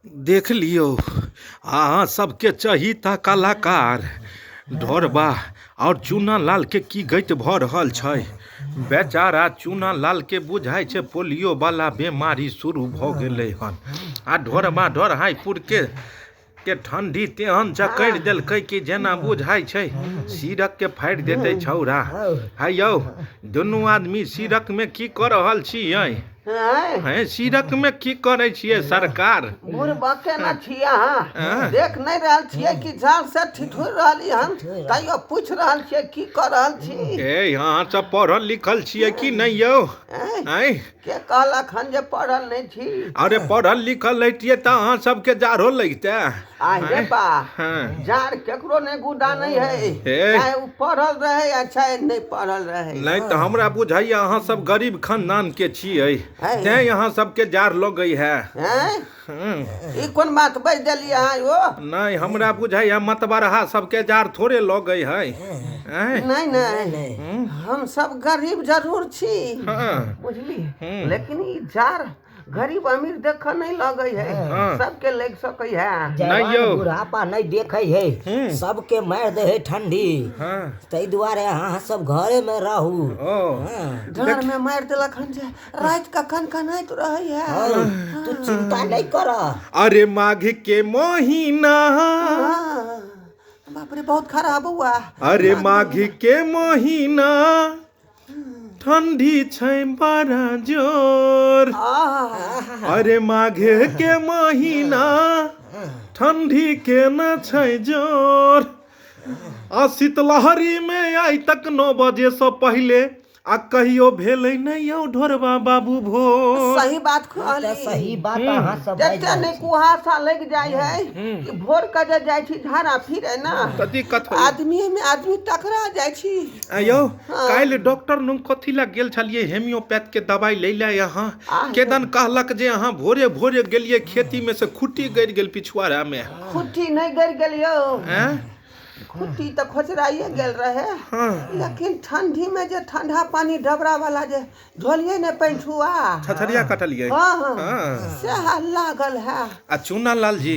देख लियौ, अहाँ सबके चहीता कलाकार ढोरबा आओर चूना लाल के की गति भऽ रहल छै। बेचारा चूना लाल के बुझाइ छै पोलियो वाला बीमारी शुरू भऽ गेलै हन आ ढोरबा ढोरहाइपुर के ठंडी तेहन जकड़ि देलकै कि जेना बुझाइ छै सिरक के फाड़ि देतै छौड़ा। है यौ, दुनू आदमी सिरक में की कऽ रहल छियै? आँय? हैं, सिरक में की करै छियै सरकार? बुढ़बा केना छी अहाँ? देख नहि रहल छियै कि जाल से ठिठुर रहली हन, तैयो पूछि रहल छियै की कऽ रहल छी। ए, अहाँ सब पढ़ल लिखल छियै कि नहि यौ? आँय? आँय? के कहलक हन जे पढ़ल नहि छी? अरे पढ़ल लिखल रहितियै तऽ अहाँ सबके जाड़ो लगिते। आहि रे बा, हाँ। जाड़ केकरो नहि गुदा नहि है, हे। चाहे ओ पढ़ल रहे या चाहे नहि पढ़ल रहे। नहि तऽ हमरा बुझाइया अहाँ सब गरीब खानदान के छियै, है। तैं अहाँ सबके जाड़ लगै है। हैं? हम्म। ई कोन बात बाजि देलियै अहाँ यौ? नहि, हमरा बुझाइया मतबरहा सबके जाड़ थोड़े लगै है। आँय? नहि नहि, हम सब गरीब जरूर छी, बुझली, लेकिन ई जाड़ गरीब अमीर देख नहीं लगे है, सबके लग सके है। नहि यौ। जवान बुढ़ापा नहीं देखे है, सबके मारि दे है ठंडी। ताहि दुआरे अहाँ सब घरे में रहू। ओ। हाँ। डर में मारि देलक हन जे राति कखन कनाइत रहै है। हाँ, तू चिंता नहीं कर। अरे माघ के महीना, हाँ, बाप रे, बहुत खराब हुआ। अरे माघ के महीना ठंडी छै बड़ा जोर। आह, अरे माघ के महीना ठंडी के न छै जोर, आ शीतलहरी में आइ तक 9 बजे से पहिले आ कहियो भेलै नहि यौ ढोरबा बाबू भोर। सही बात तऽ कहली। सही बात अहाँ सब बाजि जते रहल नहि छी। कुहासा लागि जाइ है कि भोर के जे जाइ छी झाड़ा फिरे ना, तऽ दिक्कत होइए। आदमी में आदमी टकरा जाइ छी। आ यौ, काल्हि डॉक्टर नुंग कथी लए गेल छलियै हेमियोपैथ के दवाइ लै लए? अहाँ केदन कहलक जे अहाँ भोरे भोरे गेलियै खेती में से खुट्टी गड़ि गेल पिछुआरा में। खुट्टी नहि गड़ि गेल यौ। आँय? खुट्टी तऽ खोचराइए गेल रहे, लेकिन ठंडी में जे ठंडा पानी डबरा वाला जे धोलिए ने पैंठुआ छछरिया कटलियै। हाँ हाँ, हाँ। सएह लागल है। आ चूना लाल जी,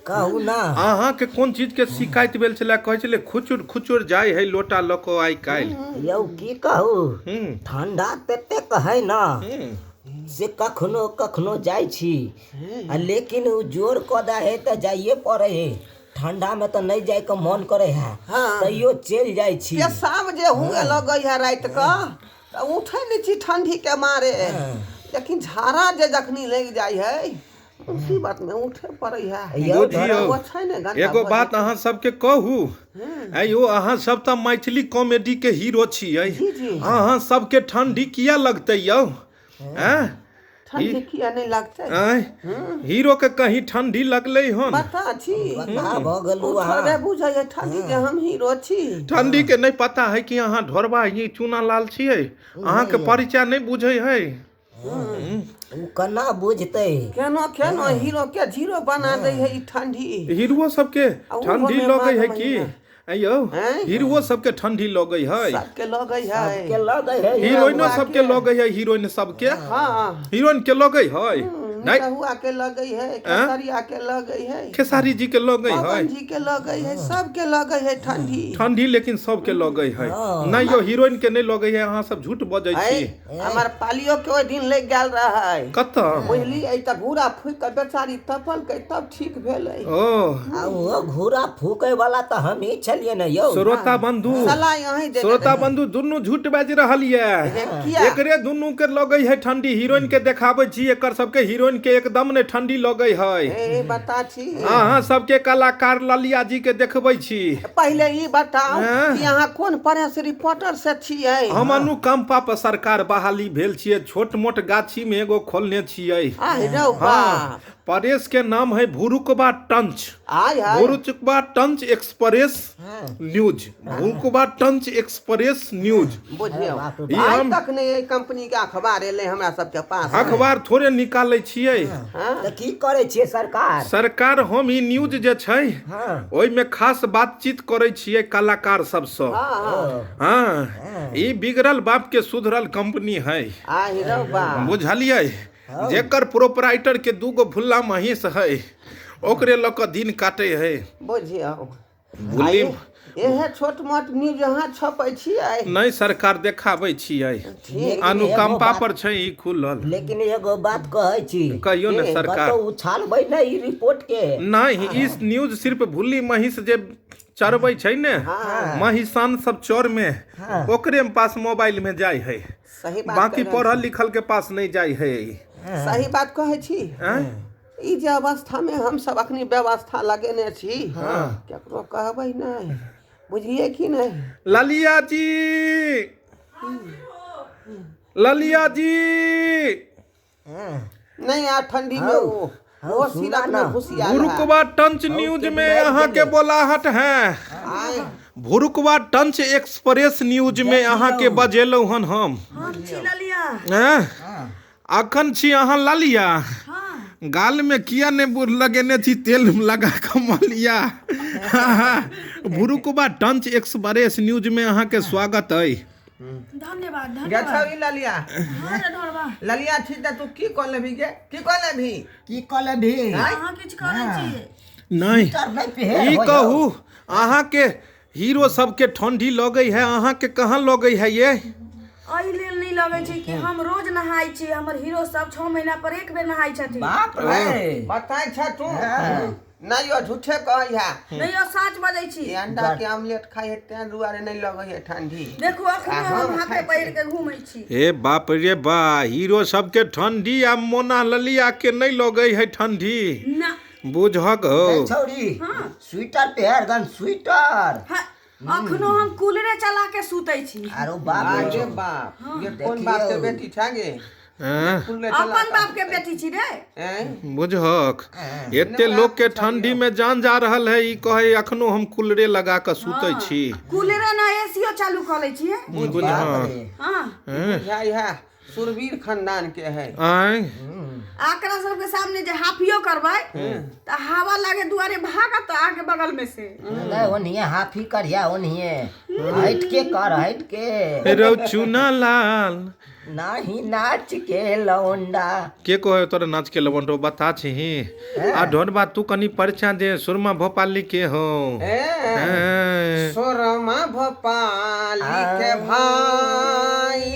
कहू ना। अहाँके कोन चीज के शिकायत भेल छलै? कहै छलै खुचुर खुचुर जाइ है लोटा लऽ कऽ आइ काल्हि। यौ की कहू, हूँ ठंडा ततेक है ना हूँ से कखनो कखनो जाइ छी, आ लेकिन ओ जोर कऽ दै है तऽ जाइए पड़ै है। ठंडा में तऽ नहि जाइके मन करै है, हाँ। तैयो चलि जाइ छी। पेशाब जे हुए लगै है राति के तऽ उठै नहि छी ठंडी के मारे, लेकिन झाड़ा जे जखनी लागि जाइ है मुसीबत में उठे पड़ै है। यौ बुझियौ, ओ छै ने गन्दा एगो भऽ बात अहाँ सबके कहू, आँय यौ, अहाँ सब तऽ मैथिली कॉमेडी के हीरो छियै। जी, जी। अहाँ सबके ठंडी किया लगतै यौ? आँय? ठंडी किया नहि लगतै? आँय, हीरो के कहीं ठंडी लगलै हन? बता छी। बता भऽ गेलू ओ अहाँ। थोड़े बुझै है ठंडी के हम हीरो छी। ठंडी के नहि पता है कि अहाँ ढोरबा ई चूना लाल छियै? अहाँके परिचय नहि बुझै है? ओ केना बुझतै? केना केना हीरो के जीरो बना दै है ई ठंडी। हीरो सबके आ ओहो ठंडी मे लगै है माघ की? महीना। आँय यौ, आँय? हीरो सबके ठंडी लगै है? सबके लगै है। के लगै है। हीरोइनो सबके लगै है? हीरोइन सबके? हाँ। हीरोइन के लगै है नहि? निरहुआ के लगै है, खेसरिया के लगै है, खेसारी जी के लगै है, पवन जी के लगै है, सबके लगै है ठंडी। ठंडी लेकिन सबके लगै है नहि यौ? हीरोइन के नहि लगै है, अहाँ सब झूठ बजै छी। हमर पालियो के ओहि दिन लागि गेल रहै। कतऽ? बुझलियै तऽ घूरा फूकि कऽ बेचारी तपलकै तब ठीक भेलै। ओ। आ ओ घूरा फूकै वाला तऽ हमही छलियै ने यौ। श्रोता बंधु, सलाह अहीं देने। श्रोता बंधु, दुनू झूठ बाजि रहल ये। किया? एकरे दुनू के लगै है ठंडी। हीरोइन के देखाबै छी एकर सबके, हीरोइन के एकदम नहि ठंडी लगै है। ए बता छी। अहाँ सबके कलाकार ललिया जी के देखबै छी। पहिले ई बताउ हाँ। कि अहाँ कोन प्रेस रिपोर्टर से छियै? हम अनुकंपा पर सरकार बहाली भेल छियै, छोट मोट गाछी में एगो खोलने छियै। आहि रौ हाँ, बाप। परेश के नाम है भुरुकबा टंच। आय हाय। भुरुकबा टंच एक्सप्रेस न्यूज, भुरुकबा टंच एक्सप्रेस न्यूज। बुझियौ, ई आइ हम तक नहि एहि कंपनी के अखबार एलै हमरा सबके पास। अखबार थोड़े निकालै छियै। तऽ की करै छियै सरकार? सरकार, हम ई न्यूज जे छै हाँ। ओहिमे खास बातचीत करै छियै कलाकार सबसँ। हाँ। हाँ, ई बिगड़ल बाप के सुधरल कंपनी है। आहि रौ बाप। बुझलियै, जेकर प्रोपराइटर के दूगो भुल्ला महींस है। ओकरे लऽ कऽ दिन काटै है। बुझियौ भुल्ली इहे छोट मोट न्यूज अहाँ छपै छियै? नहि सरकार, देखाबै छियै। लेकिन अनुकंपा एगो पर छै ई खुलल। लेकिन एगो बात कहै छी। कहियौ ने सरकार। कतौ उछालबै ने ई रिपोर्ट के? नहि, ई न्यूज सिर्फ भुल्ली महीष जे चरबै छै ने, महिषान सब चौर में, ओकरे पास मोबाइल में जाइ है। सही बात। बाकी कहि रहल पढ़ल लिखल के पास नहीं जाइ है। छी। सही बात कहै छी। आँय? ई जे अवस्था में हम सब अखनी व्यवस्था लगेने छी, केकरो कहबै नहि, बुझलियै कि नहि? ललिया जी, ललिया जी। नहीं आ ठंडी में वो वो सुना सिरक ना। में घुसिया रहा। भुरुकवा टंच न्यूज में अहाँ के बोलाहट है। आय भुरुकवा टंच एक्सप्रेस न्यूज में अहाँ के बजेलहुँ हन हम। हम छी ललिया। हैं? अखन छी अहाँ ललिया? गाल में किया ने बुर लगेने छी तेल लगा कऽ मलिया? भुरुकवा टंच एक्सप्रेस न्यूज में अहाँ के स्वागत अइ। धन्यवाद, गे धन्यवाद। छौ ई ललिया। हाँ रे ढोरबा। ललिया छी तऽ तू की कऽ लेबही गे? की कऽ लेबही? की कऽ लेबही? अहाँ किछु करै छी? नहीं। तर नहि पेहे ई होय। कहू, अहाँ के हीरो सबके ठंडी लगै है, अहाँ के कहाँ लगै है ये? एहि लेल नहि लगै छै कि हम रोज नहाय छी। हमर हीरो सब 6 महीना पर एक बेर नहाय छथिन। बाप रे! बताइ छ तू नहि, यो झूठे कहै है। नहि यो, साँच बजै छी। ई अंडा के ऑमलेट खाइ है तें दुआरे नहि लगै है ठंडी। देखू, अखनो हम हाथे पहिर के घूमै छी। हे बाप रे बा, हीरो सबके ठंडी आ मोना ललिया के नहि लगै है ठंडी? ना। बुझक हो। ए छौरी, स्वेटर पेहर गन, स्वेटर। हाँ, अखनो हम कूलरे चला के सुतै छी। आरो बाप बाप रे! रे बाप, ये कोन बाप के देखियौ। बेटी छा गे? हैं? कुल चला अपन बाप के बेटी छी रे। हैं? बुझक, एते लोग के ठंडी में जान जा रहल है, ई कहे अखनो हम कूलरे लगा कऽ सुतै छी। कूलरे ना, एसीओ चालू कऽ लै छियै। बुझ बाप रे! हाँ। बुझाइ है सुरवीर खानदान के है। आँय? आकरा सबके सामने जे हाफियो करबै तऽ हवा लागे दुआरे भागत आके बगल में से। नहीं, ओनिये हाफी करिया, ओनिये हट के कर, हट के। रौ चुना लाल। नाही नाच के लौंडा। के कहे तोरा नाच के लवंडो? बता छिही आ ढोरबा, तू कनी परिचय दे, सुरमा भोपाली के हो। ए हैं। सुरमा भोपाली के भाई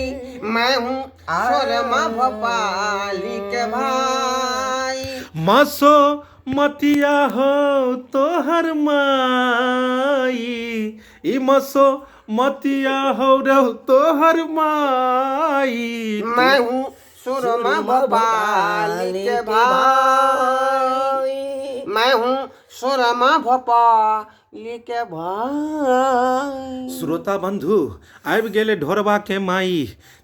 मैं हूँ, सुरमा भोपाली के भाई। मसो मतिया हो तोहर माई, ई मसो मतिया हो रहो तोहर माई। मैं हूँ सुरमा भोपाली के भाई, मैं हूँ सुरमा भोपाली के भाई। श्रोता बंधु, आबि गेलै ढोरबा के माई,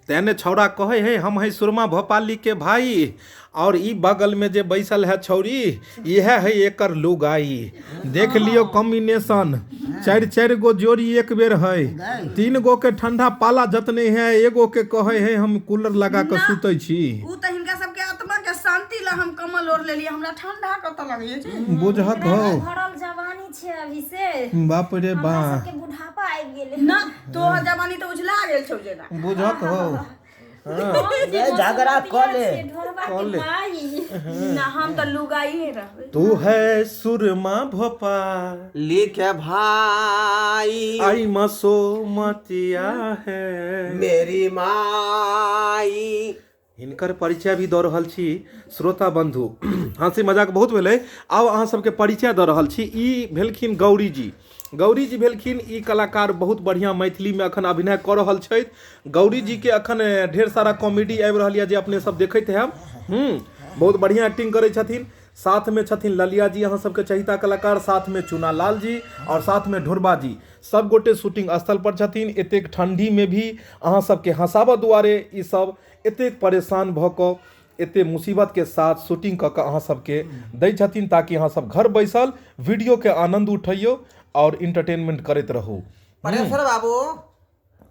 तेने छौड़ा कहै है हम है सुरमा भोपाली के भाई, और ई बगल में जे बैसल है छौरी, इएह है एकर लुगाई। देख लियौ कॉम्बिनेशन, चारि चारि गो जोड़ी एक बेर है, तीन गो के ठंडा पाला जतने है, एगो के कहै है हम कूलर लगा कऽ सुतै छी। उ तऽ हिनका सबके आत्मा के शांति ला हम कमल ओढ़ लेलियै। हमरा ठंडा कतऽ लगै छै? बुझक हो। भरल जवानी छै अभी से। बाप रे बा! हमरा सबके बुढ़ापा आबि गेलै। ना, तोहर जवानी तऽ उजला गेल छौ जेना। बुझक हो। ए, झगड़ा कऽ ले। ढोरबा के माई। ना, हम तऽ लुगाइए रहबै। तू है सुरमा भोपाल लिखे भाई, आई मसो मतिया है मेरी माई। हिनकर परिचय भी दऽ रहल छी। श्रोता बंधु, हँसी मजाक बहुत भेलै, आब अहाँ सबके परिचय दऽ रहल छी। ई भेलखिन गौरी जी। गौरी जी भेलखिन ई कलाकार, बहुत बढ़िआँ मैथिलीमे अखन अभिनय कऽ रहल छथि। गौरी जीके अखन ढेर सारा कॉमेडी आबि रहल यऽ जे अपने सब देखैत हैब। बहुत बढ़िआँ एक्टिंग करै छथिन। साथमे छथिन ललिया जी, अहाँ सबके चहिता कलाकार, साथमे चुना लाल जी और साथमे ढोरबा जी। सब गोटे शूटिंग स्थल पर छथिन। एतेक ठंडी में भी अहाँ सबके हँसाबऽ दुआरे ई सब एतेक परेशान भऽ कऽ, एते मुसीबत के साथ शूटिंग कऽ कऽ अहाँ सबके दै छथिन, ताकि अहाँ सब घर बैसल वीडियो के आनंद उठैयौ और इंटरटेनमेंट करैत रहू। परेश्वर बाबू,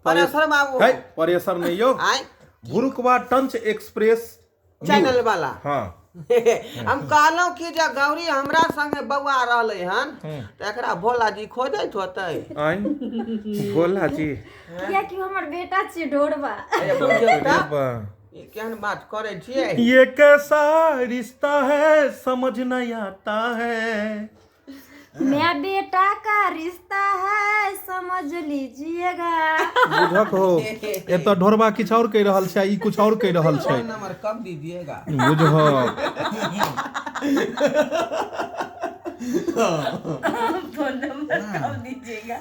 परेश्वर बाबू। है परेशर नहीं यौ। आय। भुरुकवा टंच एक्सप्रेस चैनल वाला। हाँ। हम कहलहुँ कि जे गौरी हमरा संगे बौआ रहलै हन तऽ एकरा भोला जी खोजैत होतै। आय भोला जी? कियाकि हमर बेटा छै ढोरबा। अरे बुझियौ तऽ। बा। ई केहन बात करै छियै? ये कैसा रिश्ता है समझ नहीं आता है। मैं बेटा का रिश्ता है समझ लीजिएगा। बुझक हो, एतऽ ढोरबा किछु आओर कहि रहल छै आ ई किछु आओर कहि रहल छै। फोन नंबर कब दीजिएगा? बुझक। फोन नंबर कब दीजिएगा?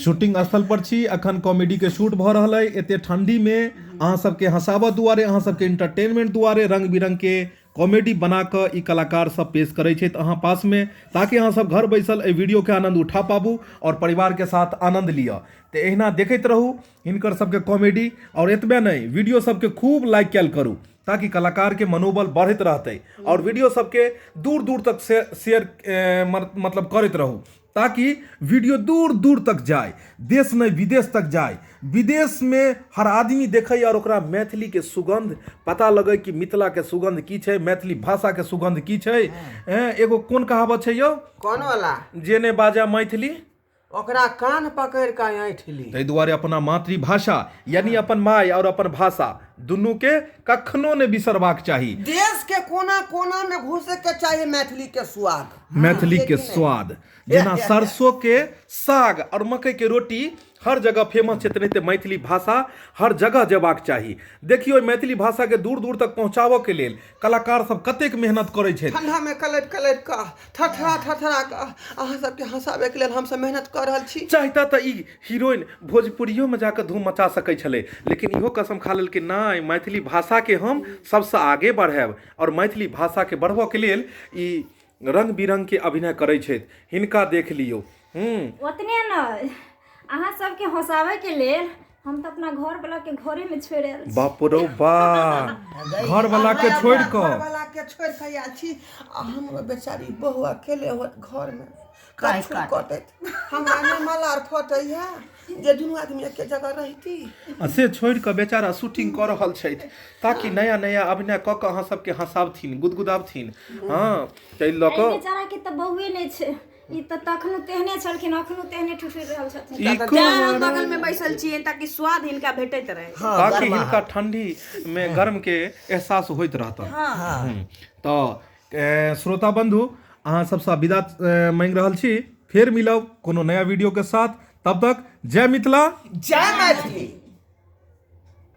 शूटिंग स्थल पर छी, अखन कॉमेडी के शूट भऽ रहल अइ। एते ठंडी में अहाँ सबके हंसाबऽ दुआरे, अहाँ सबके एंटरटेनमेंट दुआरे रंग बिरंग के कॉमेडी बना कऽ ई कलाकार सब पेश करै छथि अहाँ पास में, ताकि अहाँ सब घर बैसल एहि वीडियो के आनंद उठा पाबू और परिवार के साथ आनंद लिअ। तऽ एहिना देखैत रहू हिनकर सबके कॉमेडी। और एतबे नहि, वीडियो सबके खूब लाइक कयल करू ताकि कलाकार के मनोबल बढ़ैत रहतै, और वीडियो सबके दूर दूर तक शेयर मतलब करैत रहू ताकि वीडियो दूर दूर तक जाय, देश नहि विदेश तक जाय। विदेश में हर आदमी देखै और ओकरा मैथिली के सुगंध पता लगै कि मिथिला के सुगंध की छै, मैथिली भाषा के सुगंध की छै। एगो कोन कहावत छै यौ? कोन वाला? जे नहि बाजै मैथिली ओकरा कान पकड़ि कऽ ऐंठ ली। ताहि दुआरे अपना मातृभाषा यानी अपन माय और अपन भाषा दुनू के कखनो नहि बिसरबाक चाही। देश के कोना कोना में घुसे के चाही मैथिली के स्वाद। मैथिली के स्वाद जेना सरसों के साग और मकई के रोटी हर जगह फेमस छै, तेनाहिते मैथिली भाषा हर जगह जेबाक चाही। देखियौ मैथिली भाषा के दूर दूर तक पहुँचाबऽ के लेल कलाकार सब कतेक मेहनत करै छथि। ठंडा में कलपि कलपि कऽ थरथरा थरथरा कऽ अहाँ सबके हँसाबैके लेल हमसब मेहनत कऽ रहल छी। चाहिता तऽ ई हीरोइन भोजपुरियोमे जाकऽ धूम मचा सकै छलै, लेकिन इहो कसम खा लेलकै नहि, मैथिली भाषाके हम सबसँ आगे बढ़ायब। आओर मैथिली भाषाके बढ़बऽके लेल ई रंग बिरंगके अभिनय करै छथि। हिनका देख लियौ। ओतने नहि, अहाँ सबके हँसाबैके लेल हम तऽ अपना घर वाला के घरे में छोड़ि आयल छी। बाप रौ बा, घर वाला के छोड़ि कऽ? घर वाला के छोड़ि कऽ आयल छी आ हमरो बेचारी बहु अकेले होत घर में कछु कटैत। हमरा नहि मलार फटैया जे दुनू आदमी एके जगह रहिती। आ से छोड़ि कऽ बेचारा शूटिंग कऽ रहल छथि ताकि नया नया अभिनय कऽ कऽ अहाँ सबके हँसाबथिन गुदगुदाबथिन। हँ, ताहि लऽ कऽ बेचारा के तऽ बहुए नहि छै, ई तऽ तखनो तेहने छलखिन, अखनो तेहने ठुठुरि रहल छथिन। ई तें हम बगल में बैसल छियै ताकि स्वाद हिनका भेटैत रहे, ताकि हिनका ठंडी में गर्म के एहसास होइत रहतनि। तऽ श्रोता बंधु, अहाँ सबसँ विदा मांगि रहल छी। फेर मिलब कोनो नया वीडियो के साथ, तब तक जय मिथिला, जय मैथिली।